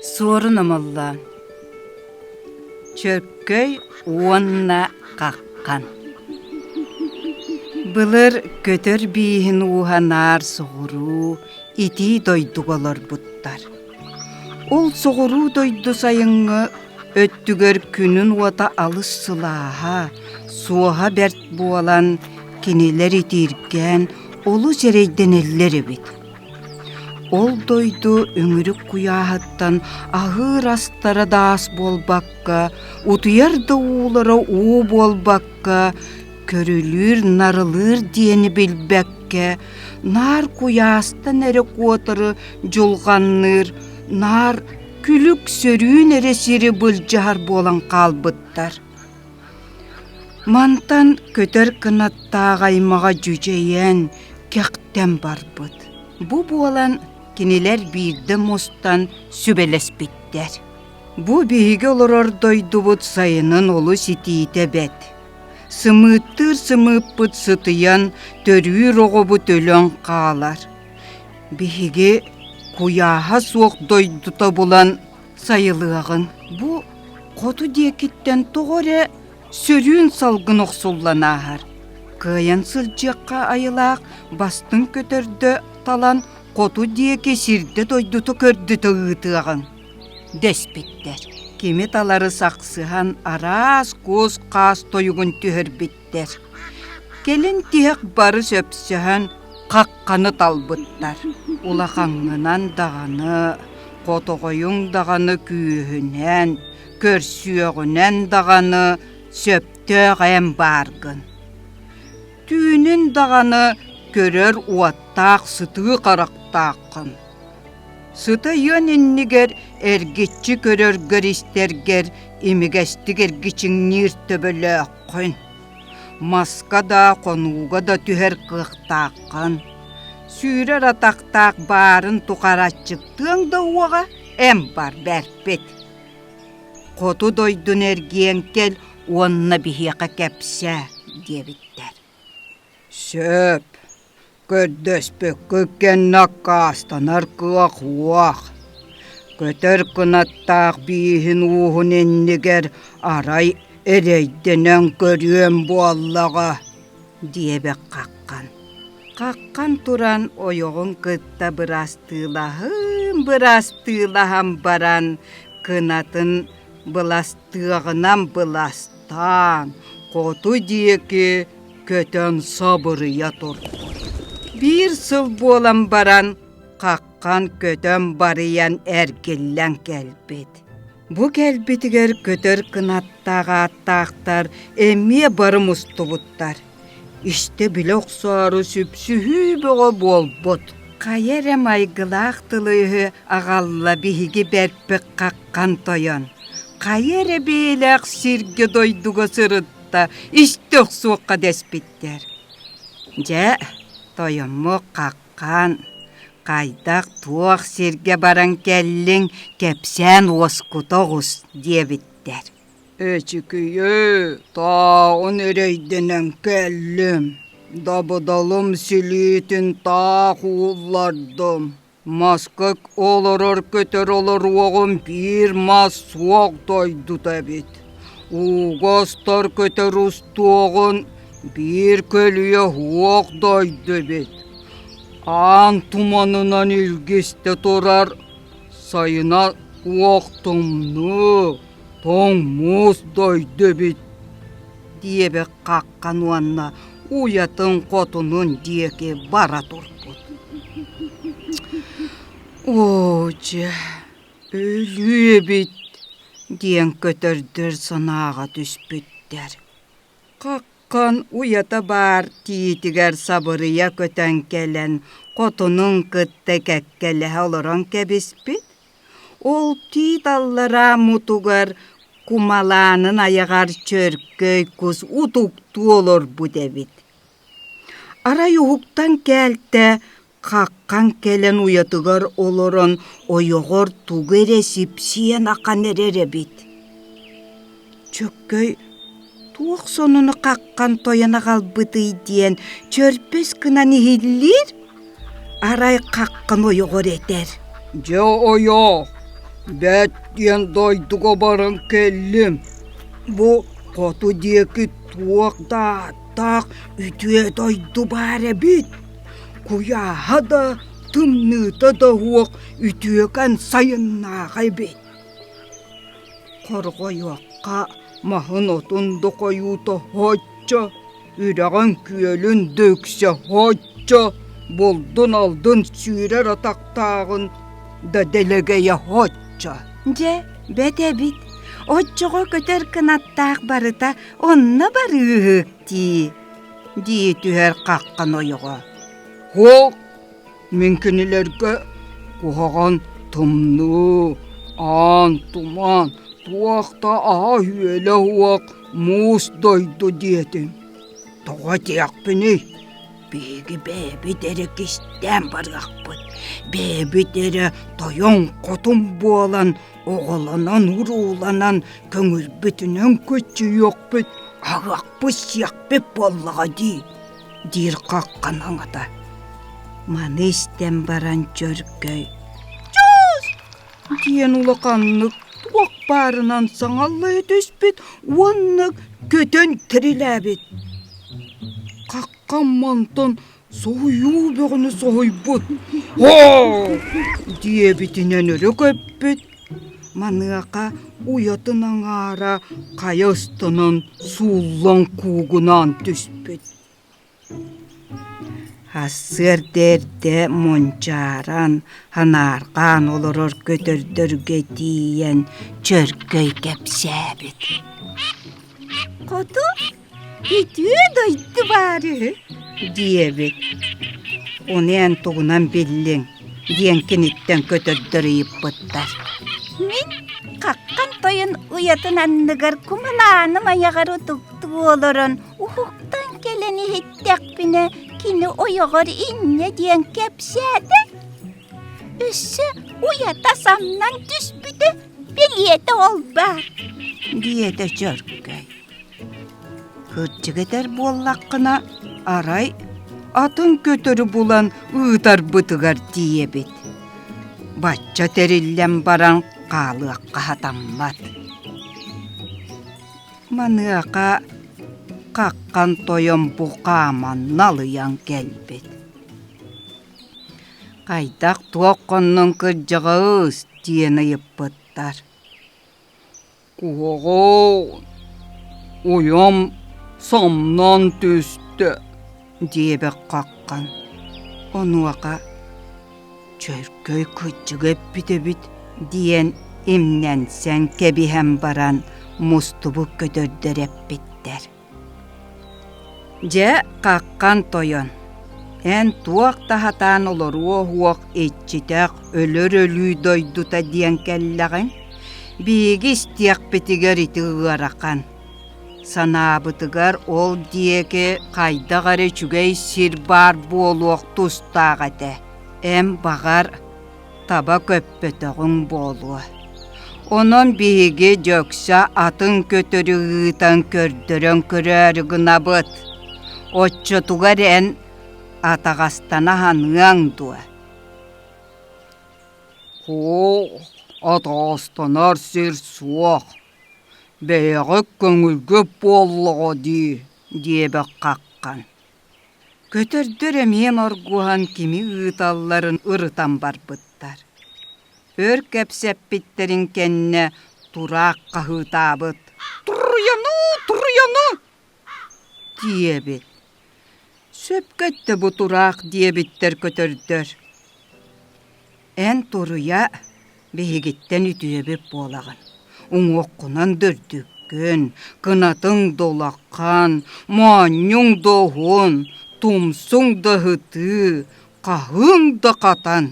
Суорун омоллоон Чөркөй уонна Хаххан Былыр көтөр бииһин ууһа наар соҕуруу итии дойдуга олорбуттар. Ол соҕуруу дойду сайыҥҥы өттүгэр күнүн уота алыс сылааһа, суоһа бэрт буолан, кинилэр итииргээн олус эрэйдэнэллэр эбит. Ол дойду өҥүрүк куйааһыттан аһыыр астара да аас буолбакка, утуйар да уулара уу буолбакка, көрүлүүр-нарылыыр диэни билбэккэ, наар куйаастан эрэ куотары дьулҕанныыр, наар күлүк сөрүүн эрэ сири былдьаһар буолан хаалбыттар. Мантан көтөр кынаттаах аймаҕа дьүдьэйэн, кэхтэн барбыт. Бу буолан кинилэр биирдэ мустан сүбэлэспиттэр. Бу биһиги олорор дойдубут сайынын олус итиитэ бэт. Сымыыттыыр сымыыппыт сытыйан, төрүүр оҕобут өлөн хаалар. Биһиги куйааһа суох дойдута булан сайылыаҕыҥ. Бу хоту диэкиттэн тоҕо эрэ сөрүүн салгын охсуллан ааһар. Кыайан сылдьыахха айылаах бастыҥ көтөрдө талан хоту диэки сирдэ-дойдута көрдөтө ыытыаҕыҥ дэспиттэр. Кими талары сахсыһан араас куос-хаас тойугун түһэрбиттэр. Кэлин тиһэх бары сөпсөһөн хахханы талбыттар. Улахаҥҥынан даҕаны, хотоҕойуҥ даҕаны күүһүнэн, көрсүөҕүнэн даҕаны сөптөөх эн бааргын. Түүнүн даҕаны көрөр уоттаах сытыы харахтааххын. Сытайыан иннигэр эргиччи көрөргөр-истэргэр имигэстик эргичиҥниир төбөлөөххүн. Маска да, хонууга да түһэр кыахтааххын. Сүүрэр атахтаах баарын тухары аччыктыаҥ да уоҕа эн бар бэрпит. Хоту дойдуну эргийэн кэл уонна биһиэхэ кэпсээ диэбиттэр. Сөп, Көрдөспүккүт кэннэ аккаастанар кыах уох. Көтөр кынаттаах бииһин ууһун иннигэр арай эрэйдэнэн көрүөм буоллаҕа диэбит Хаххан. Хаххан туран ойоҕун кытта бырастыылаһын-бырастыылаһан баран кынатын быластыаҕынан быластаан хоту диэки көтөн сабырыйа турбут. Биир сыл буолан баран хаххан көтөн барыйан эргиллэн кэлбит. Бу кэлбитигэр көтөр кынаттаах ааттаахтар эмиэ бары мустубуттар. Истэ-билэ охсоору сүпсүһүү бөҕө буолбут. Хайа эрэ майгылаах тылы-өһү аҕалла биһиги бэрпик хаххан тойон. Хайа эрэ бэйэлээх сиргэ-дойдуга сырыт истэ охсуохха дэспиттэр. Дьэ, тойоммут хаххан, хайдах туох сиргэ баран кэллиҥ, кэпсээн уоскута оҕус диэбиттэр. Эчикийэ, тааҕын эрэйдэнэн кэллим, дабыдалым силиитин таах ууллардым. Маска олорор көтөр олоруоҕум биир мас суох дойдута эбит. Ууга устар көтөр устуоҕун биир көлүйэ уох дойду эбит. Аан туманынан илгистэ турар сайына уох тымныы, тоҥ муус дойду эбит диэбит хаххан уонна уйатын хотунун диэки бара турбут. Оо, дьэ, өлүү эбит диэн көтөрдөр санааҕа түспүттэр. Хаххан уйата баар тиитигэр сабырыйа көтөн кэлэн хотунун кытта кэккэлэһэ олорон кэбиспит. Ол тиит аллараа мутугар кумалаанын айаҕар чөркөй кус утуктуу олорбут эбит. Арай уһуктан кээлтэ хаххан кэлэн уйатыгар олорон ойоҕор тугу эрэ сипсийэн ахан эрэр эбит. Чөккөй туох сонуну хаххан тойон аҕалбытый диэн чөрпөс гынан иһиллиир, арай хаххан ойоҕор этэр: «Дьэ ойоох, Бэт диэн дойдуга баран кэллим. Бу хоту диэки туох да ааттаах үтүө дойду баар эбит. Куйааһа да, тымныыта да уох үтүөкэн сайыннаах эбит. Хорҕойуохха маһын-отун да хойуута соччо, үрэҕин күөлүн да үксэ соччо, булдун-алдын сүүрэр атахтааҕын да дэлэгэйэ соччо. Дьэ, бэт эбит, оччоҕо көтөр кынаттаах барыта онно барыыһык дии, дии түһэр хаххан ойоҕо. Суох, Мин кинилэргэ куһаҕан тымныы, аан туман, туох да аһа-үөлэ суох муус дойду диэтим. Тоҕо этиэхпиний? Биһиги бэйэбит эрэ кистээн барыахпыт, бэйэбит эрэ тойон-хотун буолан, оҕолонон-урууланан көҥүлбүтүнэн көччүйүөхпүт, аһыахпыт-сиэхпит буоллаҕа дии диир хаххан аҥата. Маны истэн баран чөркөй «Чуус!» диэн улаханнык туох баарынан саҥаллыы түспүт уонна көтөн тирилээбит. Хаххан мантан соһуйуу бөҕөнү соһуйбут. «Һоо!» диэбитинэн өрө көппүт. Маныаха уйатын аҥаара хайа ыстанан сууллан куугунаан түспүт. Сарсыарда эрдэ мунчааран, анаарҕаан олорор көтөрдөргө тиийэн чөркөй кэпсээбит: «Хоту үтүө дойду баар үһү» диэбит. «Ону эн тугунан биллиҥ?» диэн киниттэн көтөрдөр ыйыппыттар. «Мин хаххан тойон уйатын анныгар кумалааным айаҕар утуктуу олорон Уһуктан кэлэн иһиттэхпинэ, кини ойоҕор инньэ диэн кэпсээтэ. Өссө уйата самнан түспүтэ, билиэтэ ол баар, диэтэ Чөркөй. Кырдьык этэр буоллаххына, арай атын көтөрү булан ыытарбытыгар тиийэбит. Бачча тэриллэн баран хаалыахха сатаммат. Маныаха хаххан тойон бу хааман налыйан кэлбит. Хайдах туох хоннуҥ кырдьаҕас диэн ыйыппыттар. Куһаҕан, уйам самнан түстэ диэбит хаххан. Онуоха Чөркөй кырдьыга эппит эбит диэн имнэнсэн кэбиһэн баран мустубут көтөрдөр эппиттэр. Дьэ, хаххан тойон, эн туох да сатаан олоруо суох иччитэх өлөр өлүү дойдута диэн кэллэҕиҥ, биһиги истиэхпитигэр ити ыарахан. Санаабытыгар ол диэки хайдах эрэ үчүгэй сир баар буолуох тустаах этэ. Эн, баҕар, таба көппөтөҕүҥ буолуо. Онон биһиги дьөксө атын көтөрү ыытан көрдөрөн көрөөрү гынабыт. Оччотугар эн атаҕастана аһаныаҥ дуо? Суох, атаҕастанар сир суох. Бэйэҕит көҥүлгүт буоллаҕа дии, диэбит хаххан. Көтөрдөр эмиэ моргуһан кими ыыталларын ырытан барбыттар. Өр кэпсэппиттэрин кэннэ тураах хаһыытаабыт: «Туруйану, туруйану!» диэбит. Сөпкө эттэ бу тураах диэбиттэр көтөрдөр. Эн туруйа биһигиттэн үтүөбүт буолаҕын, уҥуоххунан да үрдүккүн, кынатыҥ да улахан, моонньуҥ да уһун, тумсуҥ да ыһытыы, хаһыҥ да хатан.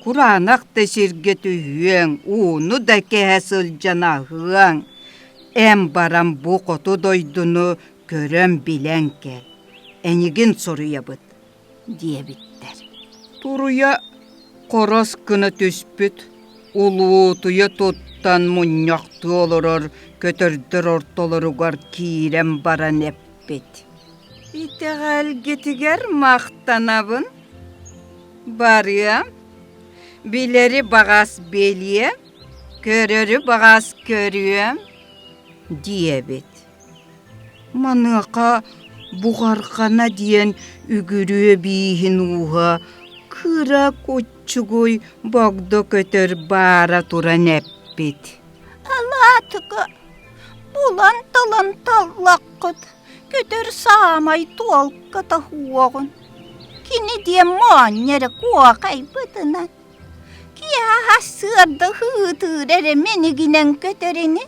Кураанах да сиргэ түһүөҥ, ууну да кэһэ сылдьан аһыаҥ. Эн баран бу хоту дойдуну көрөн-билэн кэл, эйигин соруйабыт диэбиттэр. Туруйа хорос гына түспүт, улуутуйа туттан мунньахтыы олорор көтөрдөр ортолоругар киирэн баран эппит: «Итэҕэлгитигэр махтанабын. Барыам. Билэри баҕас билиэм, көрөрү баҕас көрүөм диэбит. Маныаха буҕарҕана диэн үгүрүө бииһин ууһа кыра куччугуй богдо көтөр баара туран эппит. Алаатыга булан-талан таллаххыт, көтөр саамай туолката уоҕун. Кини диэн моонньо эрэ куохайбытынан Киэһэ сарсыарда ыһыытыыр эрэ мэнигинэн көтөр ини.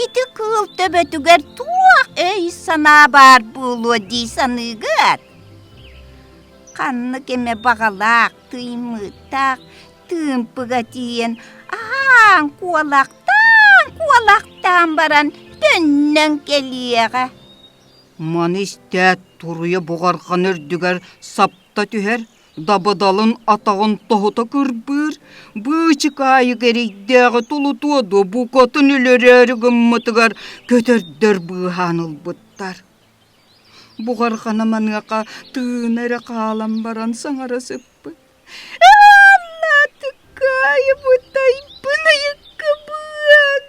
Ити кыыл төбөтүгэр туох өй-санаа баар буолуо дии саныыгыт? Ханнык эмэ баҕалаах тыймыыттаах тыымпыга тиийэн аһаан куолахтаан куолахтаан баран төннөн кэлиэҕэ. Маны истээт туруйа буҕарҕан үрдүгэр сапта түһэр, дабыдалын атаҕын тоһута кырбыыр, быычыкаайык эрэйдээҕи тулутуо дуо букатын өлөрөөрү гыммытыгар көтөрдөр быыһаан ылбыттар. Буҕарҕана маныаха тыына эрэ хаалан баран саҥара сыппыт. Ааннаатыкаайыбытайбын айыккабыан!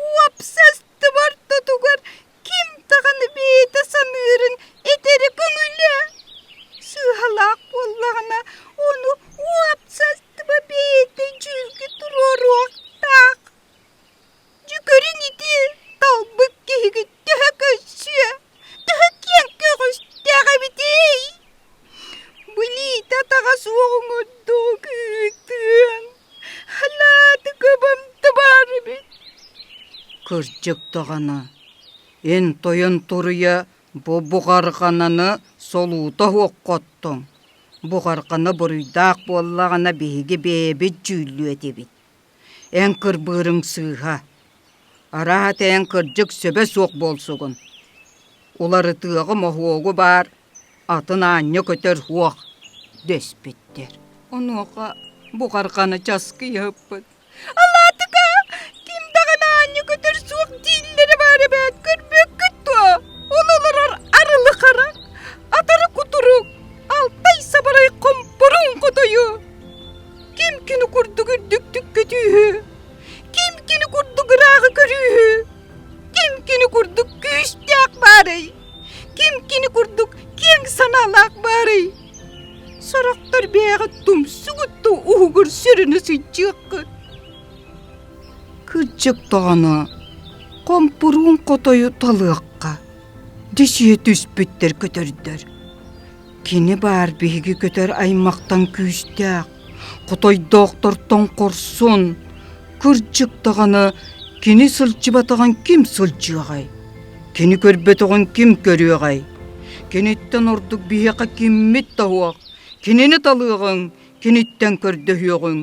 Уопсастыбар тутугар Ким даҕаны бэйэтэ саныырын этэрэ көҥүлэ. Сыыһалаах буоллаҕына, ону уопсастыба бэйэтэ дьүүлгэ туруоруохтаах. Дьүкөрүн ити талбыт киһигит төһө көрсүө, төһө киэҥ көҕүстээх эбитий? Билиитэ атаҕа суоҕуҥ ордук ыытыан. Халаатыкабам табаар эбит. Кырдьык даҕаны, эн тойон туруйа бу буҕарҕананы солуута оһоххоттуҥ. Буҕарҕана буруйдаах буоллаҕына биһиги бэйэбит дьүүллүө этибит. Эн кырбыырыҥ сыыһа. Арааһа эн кырдьык сөбө суох буолсугун. Уларытыаҕы моһуогу баар атын аанньа көтөр суох дэспиттэр. Онуоха буҕарҕаны часкыйыһыппыт. Алаатыка, ким даҕаны аанньа көтөр суох дииллэрэ баар эбээт, көрбөккүт дуо? Ол олорор арылы харах, атары кутурук, алтай сабарай хомпоруун хотойу. Ким күнү курдук үрдүктүк көтүүһү, ким күнү курдук ырааҕы көрүүһү, ким күнү курдук күүстээх баарый? Ким кини курдук киэҥ санаалаах баарый? Сорохтор бэйэҕит тумсугут уһугур сүрүнү сылдьыаххыт. Кырдьык даҕаны, хомпуруун хотойу талыахха, дьэсиһэ түспүттэр көтөрдөр. Кини баар биһиги көтөр аймахтан күүстээх, хотойдоохтортон хорсун, Кырдьык даҕаны, кини сылдьыбатаҕын ким сылдьыаҕай? Кини көрбөтөҕүн ким көрүөҕэй? Киниттэн ордук биһиэхэ киммит да суох. Кинини талыаҕыҥ, киниттэн көрдөһүөҕүҥ.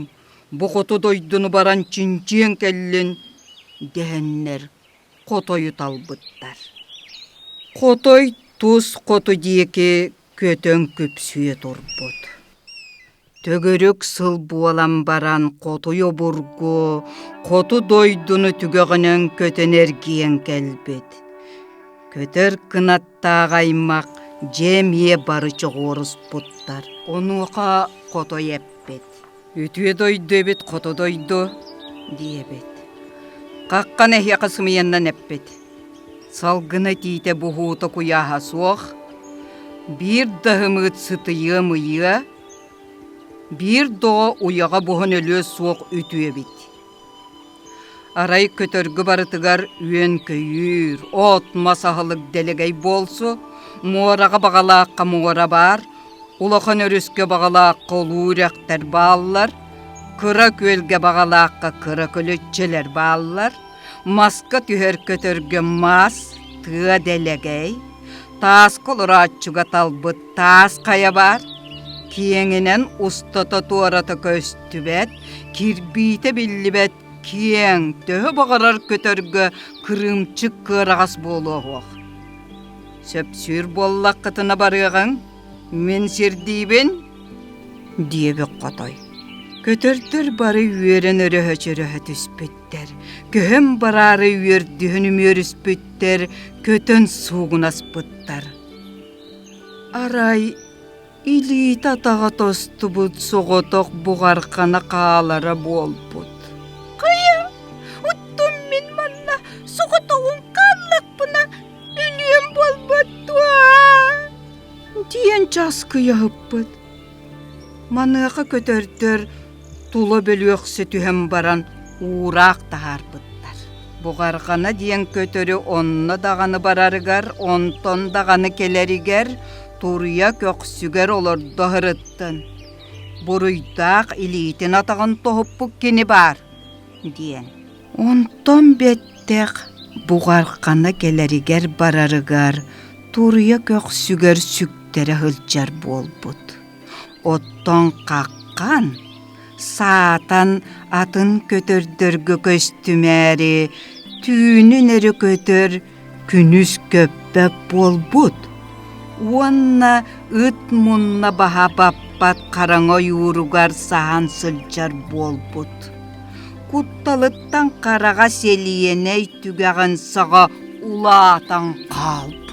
Бу хоту дойдуну баран чинчийэн кэллин дэһэннэр хотойу талбыттар. Хотой тус хоту диэки көтөн күпсүйэ турбут. Төгүрүк сыл буолан баран хотуй обургу хоту дойдуну түгэҕинэн көтөн эргийэн кэлбит. Көтөр кынаттаах аймах дьэ эмиэ бары чоҕуоруспуттар. Онуоха хотой эппит: «Үтүө дойду эбит хоту дойду» диэбит. Хаххан эһиэхэ сымыйаннан эппит. Салгына этиитэ буһуута куйааһа суох, биир да ымыыт сытыйыа-мыйыа, биир да уйаҕа буһан өлүө суох үтүө эбит. Арай көтөргө барытыгар үөн-көйүүр, от-мас аһылык дэлэгэй буолсу, муораҕа баҕалаахха муора баар, улахан өрүскэ баҕалаахха улуу үрэхтэр бааллар, кыра күөлгэ баҕалаахха кыра көлүччэлэр бааллар, Маска түһэр көтөргө мас, тыа дэлэгэй, тааска олорооччуга талбыт таас хайа баар, киэҥинэн устата-туората көстүбэт, кирбиитэ биллибэт киэҥ, төһө баҕарар көтөргө кырыымчык кыараҕас буолуоһуох. Сөпсүүр буоллаххытына барыаҕыҥ, мин сирдиибин диэбит хотой. Көтөрдөр бары үөрэн өрөһө-чөрөһө түспүттэр, көһөн бараары үөрдүһэн үмүөрүспүттэр, көтөн суугунаспыттар. Арай Илиитэ-атаҕа тостубут соҕотох буҕархана хаалара буолбут. Хайа, оттон мин манна соҕотоҕун хааллахпына өлүөм буолбат дуо? диэн часкыйаһыппыт. Маныаха көтөрдөр тула бөлүөхсэ түһэн баран уураах таһаарбыттар. Буҕарҕана диэн көтөрү онно даҕаны барарыгар, онтон даҕаны кэлэригэр туруйа көхсүгэр олордо сырыттын. Буруйдаах илиитин атаҕын тоһуппут кини баар диэн. Онтон бэттэх буҕархана кэлэригэр-барарыгар туруйа көхсүгэр сүктэрэ сылдьар буолбут. Оттон хаххан, саатан атын көтөрдөргө көстүмээри түүнүн эрэ көтөр, күнүс көппөт буолбут уонна ыт мунна баһа баппат хараҥа ойууругар саһан сылдьар буолбут. Кутталыттан хараҕа сэлиэнэй түгэҕин саҕа улаатан хаалбыт.